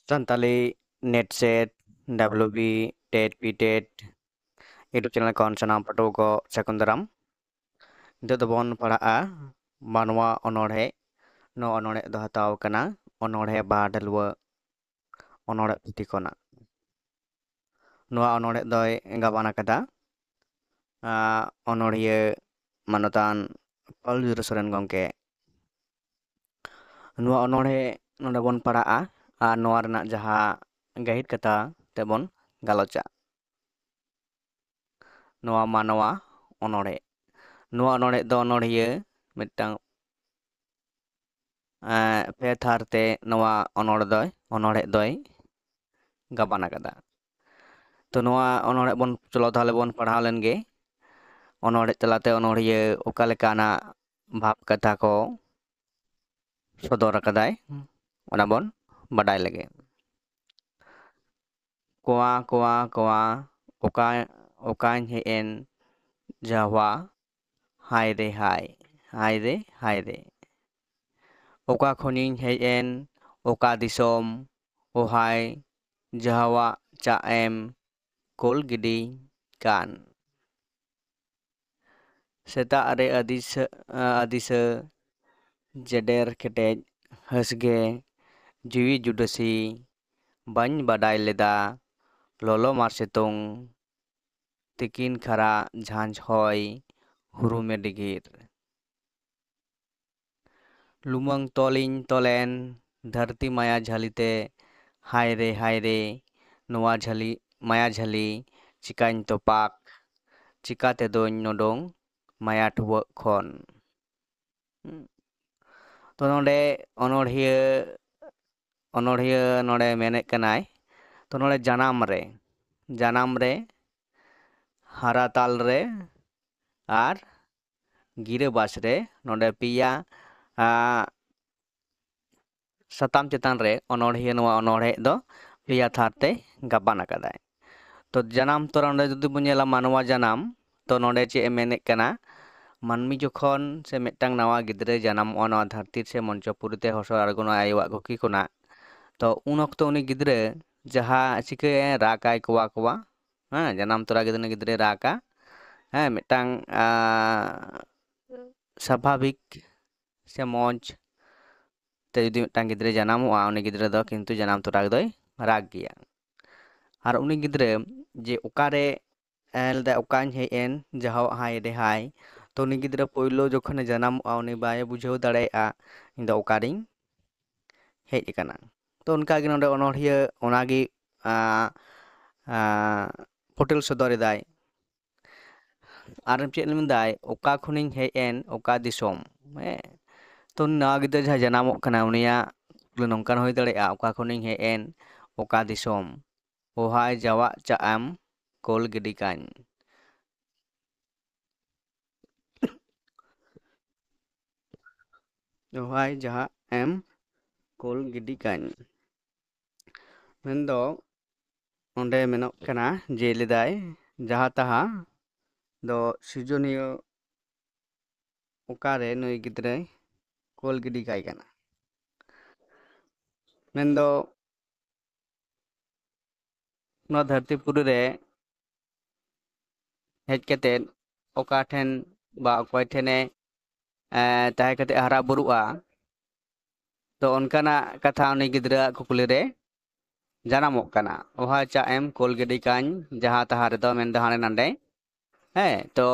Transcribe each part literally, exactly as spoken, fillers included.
Santali NET SET, WB TET, PTET YouTube channel ᱠᱷᱚᱱ ᱥᱟᱱᱟᱢ ᱯᱟᱹᱴᱷᱩᱣᱟᱹ ᱠᱚ ᱥᱟᱹᱜᱩᱱ ᱫᱟᱨᱟᱢ᱾ ᱱᱤᱛᱚᱜ ᱫᱚᱵᱚᱱ ᱯᱟᱲᱦᱟᱜᱼᱟ ᱢᱟᱱᱣᱟ ᱚᱱᱚᱬᱦᱮ᱾ ᱱᱚᱣᱟ ᱚᱱᱚᱬᱦᱮ ᱫᱚ ᱦᱟᱛᱟᱣ ᱠᱟᱱᱟ ᱚᱱᱚᱬᱦᱮ ᱵᱟᱦᱟ ᱰᱷᱟᱹᱞᱣᱟᱹ ᱚᱱᱚᱬᱦᱮ ᱯᱩᱛᱷᱤ ᱠᱷᱚᱱᱟᱜ᱾ ᱱᱚᱣᱟ ᱚᱱᱚᱬᱦᱮ ᱫᱚᱭ ᱜᱟᱵᱟᱱ ᱟᱠᱟᱫᱟ, ᱟᱸ, ᱚᱱᱚᱬᱦᱤᱭᱟᱹ ᱢᱟᱱᱚᱛᱟᱱ ᱯᱟᱹᱞᱩᱪᱚᱸᱫᱽᱨᱚ ᱥᱚᱨᱮᱱ ᱜᱚᱢᱠᱮ᱾ ᱱᱚᱣᱟ ᱚᱱᱚᱬᱦᱮ ᱱᱚᱰᱮ ᱵᱚᱱ ᱯᱟᱲᱦᱟᱜᱼᱟ ᱟᱨ ᱱᱚᱣᱟ ᱨᱮᱱᱟᱜ ᱡᱟᱦᱟᱸ ᱜᱟᱹᱦᱤᱨ ᱠᱟᱛᱷᱟ ᱛᱮᱵᱚᱱ ᱜᱟᱞᱚᱪᱟ᱾ ᱱᱚᱣᱟ ᱢᱟᱱᱣᱟ ᱚᱱᱚᱬᱦᱮ᱾ ᱱᱚᱣᱟ ᱚᱱᱚᱬᱦᱮ ᱫᱚ ᱚᱱᱚᱬᱦᱤᱭᱟᱹ ᱢᱤᱫᱴᱟᱝ, ᱮᱸ, ᱯᱮ ᱛᱷᱟᱨ ᱛᱮ ᱱᱚᱣᱟ ᱚᱱᱚᱬᱦᱮ ᱫᱚᱭ, ᱚᱱᱚᱬᱦᱮ ᱫᱚᱭ ᱜᱟᱵᱟᱱ ᱟᱠᱟᱫᱟ᱾ ᱛᱚ, ᱱᱚᱣᱟ ᱚᱱᱚᱬᱦᱮ ᱵᱚᱱ, ᱪᱚᱞᱚ ᱛᱟᱦᱚᱞᱮ ᱵᱚᱱ ᱯᱟᱲᱦᱟᱣ ᱞᱮᱱ ᱜᱮ᱾ ᱚᱱᱚᱬᱦᱮ ᱛᱟᱞᱟᱛᱮ ᱚᱱᱚᱬᱦᱤᱭᱟᱹ ᱚᱠᱟ ᱞᱮᱠᱟᱱᱟᱜ ᱵᱷᱟᱵᱽ ᱠᱟᱛᱷᱟ ᱠᱚ ᱥᱚᱫᱚᱨ ᱟᱠᱟᱫᱟᱭ, ᱚᱱᱟ ᱵᱚᱱ ᱵᱟᱰᱟᱭ ᱞᱮᱜᱮ᱾ ᱠᱚᱣᱟ, ᱠᱚᱣᱟ, ᱠᱚᱣᱟ, ᱚᱠᱟ, ᱚᱠᱟᱧ ᱦᱮᱡ ᱮᱱ ᱡᱟᱣᱟ, ᱦᱟᱭ ᱨᱮ ᱦᱟᱭ, ᱦᱟᱭ ᱨᱮ ᱦᱟᱭ ᱨᱮ᱾ ᱚᱠᱟ ᱠᱷᱚᱱᱤᱧ ᱦᱮᱡ ᱮᱱ, ᱚᱠᱟ ᱫᱤᱥᱚᱢ, ᱚ ᱦᱟᱭ, ᱡᱟᱦᱟᱣᱟᱜ ᱪᱟᱜ ᱮᱢ ᱠᱳᱞ ᱜᱤᱰᱤᱧ ᱠᱟᱱ᱾ ᱥᱮᱛᱟᱜ ᱨᱮ ᱟᱹᱫᱤᱥᱟᱹ, ᱟᱹᱫᱤᱥᱟᱹ, ᱡᱮᱰᱮᱨ ᱠᱮᱴᱮᱡ ᱦᱟᱹᱥᱜᱮ, ᱡᱤᱣᱤ ᱡᱩᱰᱟᱹᱥᱤ, ᱵᱟᱹᱧ ᱵᱟᱰᱟᱭ ᱞᱮᱫᱟ, ᱞᱚᱞᱚ ᱢᱟᱨ ᱥᱤᱛᱩᱝ, ᱛᱤᱠᱤᱱ ᱠᱷᱟᱨᱟ ᱡᱷᱟᱸᱡᱽ ᱦᱚᱭ, ᱦᱩᱨᱩᱢᱮ ᱰᱤᱜᱤᱨ᱾ ᱞᱩᱢᱟᱹᱝ ᱛᱚᱞᱤᱧ ᱛᱚᱞᱮᱱ, ᱫᱷᱟᱹᱨᱛᱤ ᱢᱟᱭᱟ ᱡᱷᱟᱹᱞᱤᱛᱮ, ᱦᱟᱭ ᱨᱮ, ᱦᱟᱭ ᱨᱮ, ᱱᱚᱣᱟ ᱡᱷᱟᱹᱞᱤ, ᱢᱟᱭᱟ ᱡᱷᱟᱹᱞᱤ, ᱪᱤᱠᱟᱹᱧ ᱛᱚᱯᱟᱜ, ᱪᱤᱠᱟ ᱛᱮᱫᱚᱧ ᱱᱚᱰᱚᱝ, ᱢᱟᱭᱟ ᱴᱷᱩᱣᱟᱹᱜ ᱠᱷᱚᱱ᱾ ᱦᱩᱸ᱾ ᱛᱚ, ᱱᱚᱰᱮ ᱚᱱᱚᱬᱦᱤᱭᱟᱹ, ᱚᱱᱚᱬᱦᱤᱭᱟᱹ ᱱᱚᱰᱮ ᱢᱮᱱᱮᱫ ᱠᱟᱱᱟᱭ, ᱛᱚ, ᱱᱚᱰᱮ ᱡᱟᱱᱟᱢ ᱨᱮ, ᱡᱟᱱᱟᱢ ᱨᱮ, ᱦᱟᱨᱟ ᱛᱟᱞ ᱨᱮ ᱟᱨ ᱜᱤᱨᱟᱹᱵᱟᱥ ᱨᱮ, ᱱᱚᱰᱮ ᱯᱮᱭᱟ, ᱟᱸ, ᱥᱟᱛᱟᱢ ᱪᱮᱛᱟᱱ ᱨᱮ ᱚᱱᱚᱬᱦᱤᱭᱟᱹ ᱱᱚᱣᱟ ᱚᱱᱚᱬᱦᱮ ᱫᱚ ᱯᱮᱭᱟ ᱛᱷᱟᱨ ᱛᱮ ᱜᱟᱵᱟᱱ ᱟᱠᱟᱫᱟᱭ᱾ ᱛᱚ, ᱡᱟᱱᱟᱢ ᱛᱚᱨᱟ ᱚᱸᱰᱮ ᱡᱩᱫᱤ ᱵᱚᱱ ᱧᱮᱞᱟ ᱢᱟᱱᱣᱟ ᱡᱟᱱᱟᱢ, ᱛᱚ, ᱱᱚᱰᱮ ᱪᱮᱫ ᱮ ᱢᱮᱱᱮᱫ ᱠᱟᱱᱟ, ᱢᱟᱹᱱᱢᱤ ᱡᱚᱠᱷᱚᱱ ᱥᱮ ᱢᱤᱫᱴᱟᱝ ᱱᱟᱣᱟ ᱜᱤᱫᱽᱨᱟᱹᱭ ᱡᱟᱱᱟᱢᱚᱜᱼᱟ ᱱᱚᱣᱟ ᱫᱷᱟᱹᱨᱛᱤ ᱥᱮ ᱢᱚᱧᱪᱚᱯᱩᱨᱤ ᱛᱮ ᱦᱚᱥᱚᱨ ᱟᱬᱜᱚᱱᱟ ᱟᱭᱳᱣᱟᱜ ᱠᱩᱠᱷᱤ ᱠᱷᱚᱱᱟᱜ, ᱛᱚ ᱩᱱ ᱚᱠᱛᱚ ᱩᱱᱤ ᱜᱤᱫᱽᱨᱟᱹ ᱡᱟᱦᱟᱸ ᱪᱤᱠᱟᱹᱭᱟᱭ, ᱨᱟᱜᱟᱭ ᱠᱚᱣᱟ ᱠᱚᱣᱟ, ᱦᱮᱸ, ᱡᱟᱱᱟᱢ ᱛᱚᱨᱟ ᱜᱤᱫᱽᱨᱟᱹ, ᱜᱤᱫᱽᱨᱟᱹᱭ ᱨᱟᱜᱟ, ᱦᱮᱸ, ᱢᱤᱫᱴᱟᱝ ᱟᱸ, ᱥᱟᱵᱷᱟᱵᱤᱠ ᱥᱮ ᱢᱚᱡᱽ ᱛᱮ ᱡᱩᱫᱤ ᱢᱤᱫᱴᱟᱝ ᱜᱤᱫᱽᱨᱟᱹ ᱡᱟᱱᱟᱢᱚᱜᱼᱟ, ᱩᱱᱤ ᱜᱤᱫᱽᱨᱟᱹ ᱫᱚ ᱠᱤᱱᱛᱩ ᱡᱟᱱᱟᱢ ᱛᱚᱨᱟ ᱫᱚᱭ ᱨᱟᱜᱽ ᱜᱮᱭᱟ᱾ ᱟᱨ ᱩᱱᱤ ᱜᱤᱫᱽᱨᱟᱹ ᱡᱮ ᱚᱠᱟᱨᱮ ᱮ ᱞᱟᱹᱭᱫᱟ, "ᱚᱠᱟᱧ ᱦᱮᱡ ᱮᱱ, ᱡᱟᱦᱟᱣᱟᱜ ᱦᱟᱭ ᱨᱮ ᱦᱟᱭ?" ᱛᱚ ᱩᱱᱤ ᱜᱤᱫᱽᱨᱟᱹ ᱯᱳᱭᱞᱳ ᱡᱚᱠᱷᱚᱱᱮ ᱡᱟᱱᱟᱢᱚᱜᱼᱟ, ᱩᱱᱤ ᱵᱟᱭ ᱵᱩᱡᱷᱟᱹᱣ ᱫᱟᱲᱮᱭᱟᱜᱼᱟ ᱤᱧ ᱫᱚ ᱚᱠᱟᱨᱤᱧ ᱦᱮᱡ ᱟᱠᱟᱱᱟ᱾ ᱛᱚ ᱚᱱᱠᱟᱜᱮ ᱱᱚᱰᱮ ᱚᱱᱚᱬᱦᱤᱭᱟᱹ ᱚᱱᱟᱜᱮ ᱟᱸ, ᱟᱸ, ᱯᱷᱩᱴᱮᱞ ᱥᱚᱫᱚᱨ ᱮᱫᱟᱭ᱾ ᱟᱨ ᱪᱮᱫ ᱢᱮᱱᱫᱟᱭ, "ᱚᱠᱟ ᱠᱷᱚᱱᱤᱧ ᱦᱮᱡ ᱮᱱ, ᱚᱠᱟ ᱫᱤᱥᱚᱢ?" ᱦᱮᱸ, ᱛᱚ ᱱᱟᱣᱟ ᱜᱤᱫᱽᱨᱟᱹ ᱡᱟᱦᱟᱸᱭ ᱡᱟᱱᱟᱢᱚᱜ ᱠᱟᱱᱟ, ᱩᱱᱤᱭᱟᱜ ᱠᱩᱠᱞᱤ ᱱᱚᱝᱠᱟᱱ ᱦᱩᱭ ᱫᱟᱲᱮᱭᱟᱜᱼᱟ, "ᱚᱠᱟ ᱠᱷᱚᱱᱤᱧ ᱦᱮᱡ ᱮᱱ, ᱚᱠᱟ ᱫᱤᱥᱚᱢ?" ᱚᱦᱟᱭ ᱡᱟᱣᱟᱜ ᱪᱟᱜ ᱮᱢ ᱠᱳᱞ ᱜᱤᱰᱤ ᱠᱟᱹᱧ᱾ ᱚᱦᱟᱭ ᱡᱟᱦᱟᱜ ᱮᱢ ᱠᱳᱞ ᱜᱤᱰᱤ ᱠᱟᱹᱧ᱾ ᱢᱮᱱᱫᱚ ᱚᱸᱰᱮ ᱢᱮᱱᱚᱜ ᱠᱟᱱᱟ ᱡᱮ ᱞᱮᱫᱟᱭ, ᱡᱟᱦᱟᱸ ᱛᱟᱦᱟᱸ ᱫᱚ ᱥᱤᱨᱡᱚᱱᱤᱭᱟᱹ ᱚᱠᱟᱨᱮ ᱱᱩᱭ ᱜᱤᱫᱽᱨᱟᱹᱭ ᱠᱳᱞ ᱜᱤᱰᱤ ᱠᱟᱭ ᱠᱟᱱᱟ᱾ ᱢᱮᱱᱫᱚ ᱱᱚᱣᱟ ᱫᱷᱟᱹᱨᱛᱤ ᱯᱩᱨᱤ ᱨᱮ ᱦᱮᱡ ᱠᱟᱛᱮᱫ ᱚᱠᱟ ᱴᱷᱮᱱ ᱵᱟ ᱚᱠᱚᱭ ᱴᱷᱮᱱᱮ, ᱮ, ᱛᱟᱦᱮᱸ ᱠᱟᱛᱮᱫ ᱦᱟᱨᱟ ᱵᱩᱨᱩᱜᱼᱟ, ᱛᱚ ᱚᱱᱠᱟᱱᱟᱜ ᱠᱟᱛᱷᱟ ᱩᱱᱤ ᱜᱤᱫᱽᱨᱟᱹᱣᱟᱜ ᱠᱩᱠᱞᱤ ᱨᱮ ᱡᱟᱱᱟᱢᱚᱜ ᱠᱟᱱᱟ᱾ ᱚᱦᱟ ᱪᱟ ᱮᱢ ᱠᱳᱞ ᱜᱤᱰᱤ ᱠᱟᱹᱧ ᱡᱟᱦᱟᱸ ᱛᱟᱦᱟᱸ ᱨᱮᱫᱚ, ᱢᱮᱱᱫᱚ ᱦᱟᱸᱰᱮ ᱱᱟᱰᱮ᱾ ᱦᱮᱸ, ᱛᱚ,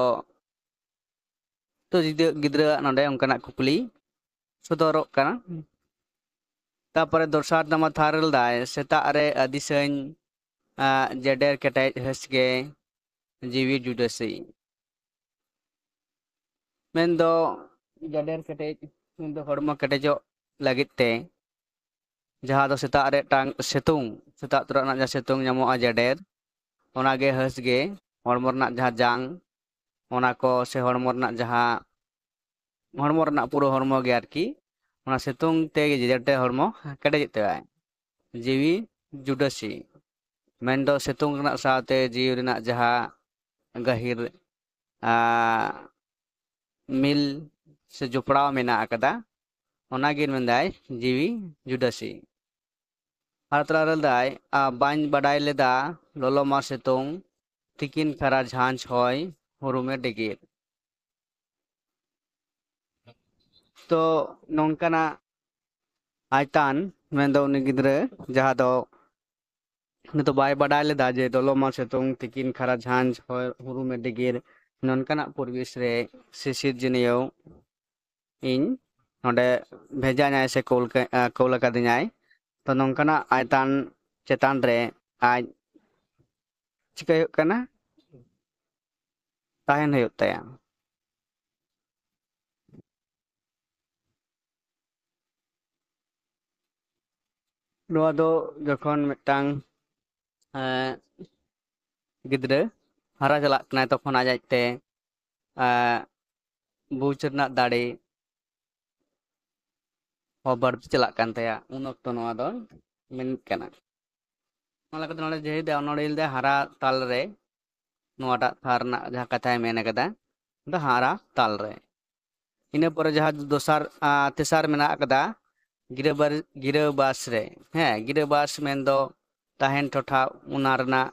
ᱛᱚ ᱜᱤᱫᱽᱨᱟᱹ, ᱜᱤᱫᱽᱨᱟᱹᱣᱟᱜ ᱱᱚᱰᱮ ᱚᱱᱠᱟᱱᱟᱜ ᱠᱩᱠᱞᱤ ᱥᱚᱫᱚᱨᱚᱜ ᱠᱟᱱᱟ᱾ ᱛᱟᱯᱚᱨᱮ ᱫᱚᱥᱟᱨ ᱱᱟᱢᱵᱟᱨ ᱛᱷᱟᱨ ᱨᱮ ᱞᱮᱫᱟᱭ, ᱥᱮᱛᱟᱜ ᱨᱮ ᱟᱹᱫᱤᱥᱟᱹᱧ, ᱟ, ᱡᱮᱰᱮᱨ ᱠᱮᱴᱮᱡ ᱦᱟᱹᱥᱜᱮ ᱡᱤᱣᱤ ᱡᱩᱰᱟᱹᱥᱤ᱾ ᱢᱮᱱᱫᱚ ᱡᱮᱰᱮᱨ ᱠᱮᱴᱮᱡ, ᱢᱮᱱᱫᱚ ᱦᱚᱲᱢᱚ ᱠᱮᱴᱮᱡᱚᱜ ᱞᱟᱹᱜᱤᱫ ᱛᱮ ᱡᱟᱦᱟᱸ ᱫᱚ ᱥᱮᱛᱟᱜ ᱨᱮ ᱢᱤᱫᱴᱟᱝ ᱥᱤᱛᱩᱝ, ᱥᱮᱛᱟᱜ ᱛᱚᱨᱟ ᱨᱮᱱᱟᱜ ᱡᱟᱦᱟᱸ ᱥᱤᱛᱩᱝ ᱧᱟᱢᱚᱜᱼᱟ ᱡᱮᱰᱮᱨ, ᱚᱱᱟᱜᱮ ᱦᱟᱹᱥᱜᱮ, ᱦᱚᱲᱢᱚ ᱨᱮᱱᱟᱜ ᱡᱟᱦᱟᱸ ᱡᱟᱝ, ᱚᱱᱟ ᱠᱚ ᱥᱮ ᱦᱚᱲᱢᱚ ᱨᱮᱱᱟᱜ ᱡᱟᱦᱟᱸ, ᱦᱚᱲᱢᱚ ᱨᱮᱱᱟᱜ ᱯᱩᱨᱟᱹ ᱦᱚᱲᱢᱚ ᱜᱮ ᱟᱨᱠᱤ, ᱚᱱᱟ ᱥᱤᱛᱩᱝ ᱛᱮ ᱡᱮᱰᱮᱨ ᱛᱮ ᱦᱚᱲᱢᱚ ᱠᱮᱴᱮᱡᱚᱜ ᱛᱟᱭᱟ᱾ ᱡᱤᱣᱤ ᱡᱩᱰᱟᱹᱥᱤ, ᱢᱮᱱᱫᱚ ᱥᱤᱛᱩᱝ ᱨᱮᱱᱟᱜ ᱥᱟᱶᱛᱮ ᱡᱤᱣᱤ ᱨᱮᱱᱟᱜ ᱡᱟᱦᱟᱸ ᱜᱟᱹᱦᱤᱨ, ᱟ, ᱢᱤᱞ ᱥᱮ ᱡᱚᱯᱲᱟᱣ ᱢᱮᱱᱟᱜ ᱟᱠᱟᱫᱟ, ᱚᱱᱟᱜᱮ ᱢᱮᱱᱫᱟᱭ ᱡᱤᱣᱤ ᱡᱩᱰᱟᱹᱥᱤ᱾ ᱛᱟᱞᱟ ᱨᱮ ᱞᱟᱹᱭᱫᱟᱭ, ᱟ, ᱵᱟᱹᱧ ᱵᱟᱰᱟᱭ ᱞᱮᱫᱟ ᱞᱚᱞᱚᱢᱟ ᱥᱤᱛᱩᱝ, ᱛᱤᱠᱤᱱ ᱠᱷᱟᱨᱟ ᱡᱷᱟᱸᱡᱽ ᱦᱚᱭ, ᱦᱩᱨᱩᱢᱮ ᱰᱤᱜᱤᱨ᱾ ᱛᱚ ᱱᱚᱝᱠᱟᱱᱟᱜ ᱟᱭᱛᱟᱱ, ᱢᱮᱱᱫᱚ ᱩᱱᱤ ᱜᱤᱫᱽᱨᱟᱹ ᱡᱟᱦᱟᱸ ᱫᱚ ᱩᱱᱤ ᱫᱚ ᱵᱟᱭ ᱵᱟᱰᱟᱭ ᱞᱮᱫᱟ ᱡᱮ ᱞᱚᱞᱚᱢᱟ ᱥᱤᱛᱩᱝ, ᱛᱤᱠᱤᱱ ᱠᱷᱟᱨᱟ ᱡᱷᱟᱸᱡᱽ, ᱦᱚᱭ ᱦᱩᱨᱩᱢᱮ ᱰᱤᱜᱤᱨ, ᱱᱚᱝᱠᱟᱱᱟᱜ ᱯᱚᱨᱤᱵᱮᱥ ᱨᱮ ᱥᱤᱥᱤᱨ ᱡᱤᱱᱤᱭᱟᱹᱣ ᱤᱧ ᱱᱚᱰᱮ ᱵᱷᱮᱡᱟᱧᱟᱭ ᱥᱮ ᱠᱳᱞ ᱠᱟ-, ᱟ, ᱠᱳᱞ ᱟᱠᱟᱫᱤᱧᱟᱭ᱾ ᱛᱚ ᱱᱚᱝᱠᱟᱱᱟᱜ ᱟᱭᱛᱟᱱ ᱪᱮᱛᱟᱱ ᱨᱮ ᱟᱡ ᱪᱤᱠᱟᱹᱭ ᱦᱩᱭᱩᱜ ᱠᱟᱱᱟ? ᱛᱟᱦᱮᱱ ᱦᱩᱭᱩᱜ ᱛᱟᱭᱟ᱾ ᱱᱚᱣᱟ ᱫᱚ ᱡᱚᱠᱷᱚᱱ ᱢᱤᱫᱴᱟᱝ, ᱮᱸ, ᱜᱤᱫᱽᱨᱟᱹ ᱦᱟᱨᱟ ᱪᱟᱞᱟᱜ ᱠᱟᱱᱟᱭ, ᱛᱚᱠᱷᱚᱱ ᱟᱡ ᱟᱡᱛᱮ, ᱮᱸ, ᱵᱩᱡᱽ ᱨᱮᱱᱟᱜ ᱫᱟᱲᱮ ᱦᱚᱸ ᱵᱟᱹᱲᱛᱤ ᱪᱟᱞᱟᱜ ᱠᱟᱱ ᱛᱟᱭᱟ, ᱩᱱ ᱚᱠᱛᱚ ᱱᱚᱣᱟ ᱫᱚ ᱢᱮᱱᱮᱫ ᱠᱟᱱᱟ᱾ ᱚᱱᱟ ᱞᱮᱠᱟᱛᱮ ᱱᱚᱰᱮ ᱡᱮ ᱞᱟᱹᱭᱫᱟ, ᱚᱱᱚᱲᱦᱮ ᱞᱟᱹᱭᱫᱟ ᱦᱟᱨᱟ ᱛᱟᱞ ᱨᱮ, ᱱᱚᱣᱟᱴᱟᱜ ᱛᱷᱟᱨ ᱨᱮᱱᱟᱜ ᱡᱟᱦᱟᱸ ᱠᱟᱛᱷᱟᱭ ᱢᱮᱱ ᱟᱠᱟᱫᱟ, ᱫᱚ ᱦᱟᱨᱟ ᱛᱟᱞ ᱨᱮ᱾ ᱤᱱᱟᱹ ᱯᱚᱨᱮ ᱡᱟᱦᱟᱸ ᱫᱚᱥᱟᱨ, ᱟ, ᱛᱮᱥᱟᱨ ᱢᱮᱱᱟᱜ ᱟᱠᱟᱫᱟ, ᱜᱤᱨᱟᱹᱵᱟᱨ-, ᱜᱤᱨᱟᱹᱵᱟᱥ ᱨᱮ᱾ ᱦᱮᱸ, ᱜᱤᱨᱟᱹᱵᱟᱥ ᱢᱮᱱᱫᱚ ᱛᱟᱦᱮᱱ ᱴᱚᱴᱷᱟ, ᱚᱱᱟ ᱨᱮᱱᱟᱜ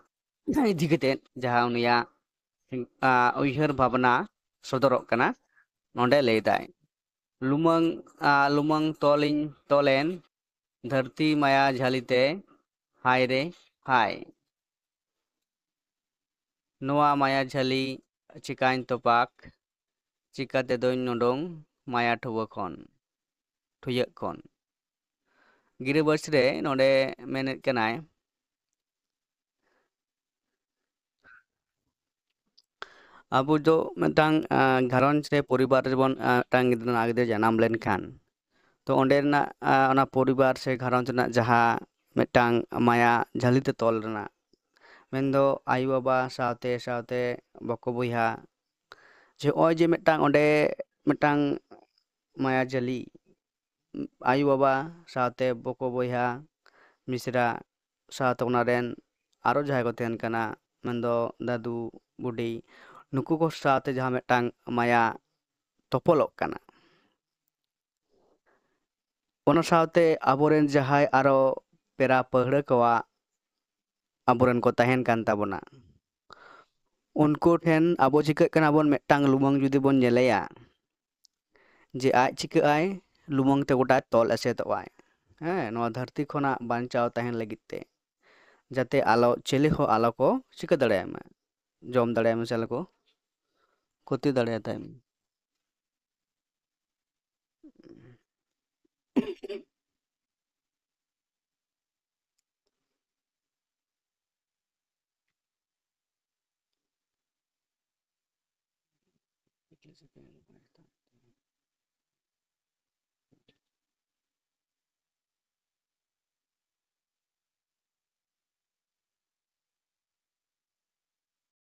ᱤᱫᱤ ᱠᱟᱛᱮ ᱡᱟᱦᱟᱸ ᱩᱱᱤᱭᱟᱜ, ᱟ, ᱩᱭᱦᱟᱹᱨ ᱵᱷᱟᱵᱽᱱᱟ ᱥᱚᱫᱚᱨᱚᱜ ᱠᱟᱱᱟ, ᱱᱚᱰᱮ ᱞᱟᱹᱭᱫᱟᱭ, ᱞᱩᱢᱟᱹᱝ, ᱟ, ᱞᱩᱢᱟᱹᱝ ᱛᱚᱞᱤᱧ ᱛᱚᱞᱮᱱ, ᱫᱷᱟᱹᱨᱛᱤ ᱢᱟᱭᱟ ᱡᱷᱟᱹᱞᱤᱛᱮ, ᱦᱟᱭ ᱨᱮ ᱦᱟᱭ᱾ ᱱᱚᱣᱟ ᱢᱟᱭᱟ ᱡᱷᱟᱹᱞᱤ ᱪᱤᱠᱟᱹᱧ ᱛᱚᱯᱟᱜ, ᱪᱤᱠᱟᱹ ᱛᱮᱫᱚᱧ ᱱᱚᱰᱚᱝ ᱢᱟᱭᱟ ᱴᱷᱩᱣᱟᱹ ᱠᱷᱚᱱ, ᱴᱷᱩᱭᱟᱹᱜ ᱠᱷᱚᱱ᱾ ᱜᱤᱨᱟᱹᱵᱟᱹᱥ ᱨᱮ ᱱᱚᱰᱮ ᱢᱮᱱᱮᱫ ᱠᱟᱱᱟᱭ, ᱟᱵᱚ ᱫᱚ ᱢᱤᱫᱴᱟᱝ, ᱟ, ᱜᱷᱟᱨᱚᱸᱡᱽ ᱨᱮ, ᱯᱚᱨᱤᱵᱟᱨ ᱨᱮᱵᱚᱱ, ᱟ, ᱢᱤᱫᱴᱟᱝ ᱜᱤᱫᱽᱨᱟᱹ, ᱱᱟᱣᱟ ᱜᱤᱫᱽᱨᱟᱹ ᱡᱟᱱᱟᱢ ᱞᱮᱱᱠᱷᱟᱱ, ᱛᱚ ᱚᱸᱰᱮ ᱨᱮᱱᱟᱜ, ᱟ, ᱚᱱᱟ ᱯᱚᱨᱤᱵᱟᱨ ᱥᱮ ᱜᱷᱟᱨᱚᱸᱡᱽ ᱨᱮᱱᱟᱜ ᱡᱟᱦᱟᱸ ᱢᱤᱫᱴᱟᱝ ᱢᱟᱭᱟ ᱡᱷᱟᱹᱞᱤ ᱛᱮ ᱛᱚᱞ ᱨᱮᱱᱟᱜ, ᱢᱮᱱᱫᱚ ᱟᱭᱳᱼᱵᱟᱵᱟ ᱥᱟᱶᱛᱮ, ᱥᱟᱶᱛᱮ ᱵᱚᱠᱚ ᱵᱚᱭᱦᱟ, ᱡᱮ ᱱᱚᱜᱼᱚᱭ ᱡᱮ ᱢᱤᱫᱴᱟᱝ ᱚᱸᱰᱮ ᱢᱤᱫᱴᱟᱝ ᱢᱟᱭᱟ ᱡᱷᱟᱹᱞᱤ, ᱟᱭᱳᱼᱵᱟᱵᱟ ᱥᱟᱶᱛᱮ ᱵᱚᱠᱚ ᱵᱚᱭᱦᱟ, ᱢᱤᱥᱨᱟ ᱥᱟᱶᱛᱮ ᱚᱱᱟ ᱨᱮᱱ ᱟᱨᱚ ᱡᱟᱦᱟᱸᱭ ᱠᱚ ᱛᱟᱦᱮᱱ ᱠᱟᱱᱟ, ᱢᱮᱱᱫᱚ ᱫᱟᱫᱩ, ᱵᱩᱰᱤ, ᱱᱩᱠᱩ ᱠᱚ ᱥᱟᱶᱛᱮ ᱡᱟᱦᱟᱸ ᱢᱤᱫᱴᱟᱝ ᱢᱟᱭᱟ ᱛᱚᱯᱚᱞᱚᱜ ᱠᱟᱱᱟ᱾ ᱚᱱᱟ ᱥᱟᱶᱛᱮ ᱟᱵᱚᱨᱮᱱ ᱡᱟᱦᱟᱸᱭ ᱟᱨᱚ ᱯᱮᱲᱟ ᱯᱟᱹᱦᱲᱟᱹ ᱠᱚᱣᱟᱜ ᱟᱵᱚᱨᱮᱱ ᱠᱚ ᱛᱟᱦᱮᱱ ᱠᱟᱱ ᱛᱟᱵᱚᱱᱟ᱾ ᱩᱱᱠᱩ ᱴᱷᱮᱱ ᱟᱵᱚ ᱪᱤᱠᱟᱹᱜ ᱠᱟᱱᱟ ᱵᱚᱱ, ᱢᱤᱫᱴᱟᱝ ᱞᱩᱢᱟᱹᱝ ᱡᱩᱫᱤ ᱵᱚᱱ ᱧᱮᱞᱮᱭᱟ ᱡᱮ ᱟᱡ ᱪᱤᱠᱟᱹᱜ ᱟᱭ, ᱞᱩᱢᱟᱹᱝ ᱛᱮ ᱜᱚᱴᱟᱭ ᱛᱚᱞ ᱮᱥᱮᱫᱚᱜ ᱟᱭ᱾ ᱦᱮᱸ, ᱱᱚᱣᱟ ᱫᱷᱟᱹᱨᱛᱤ ᱠᱷᱚᱱᱟᱜ ᱵᱟᱧᱪᱟᱣ ᱛᱟᱦᱮᱱ ᱞᱟᱹᱜᱤᱫ ᱛᱮ, ᱡᱟᱛᱮ ᱟᱞᱚ, ᱪᱤᱞᱤ ᱦᱚᱸ ᱟᱞᱚ ᱠᱚ ᱪᱤᱠᱟᱹ ᱫᱟᱲᱮᱭᱟᱭ ᱢᱟ, ᱡᱚᱢ ᱫᱟᱲᱮᱭᱟᱭ ᱢᱟ ᱥᱮ ᱟᱞᱚ ᱠᱚ ᱠᱷᱚᱛᱤ ᱫᱟᱲᱮᱭᱟᱛᱟᱭ ᱢᱟ᱾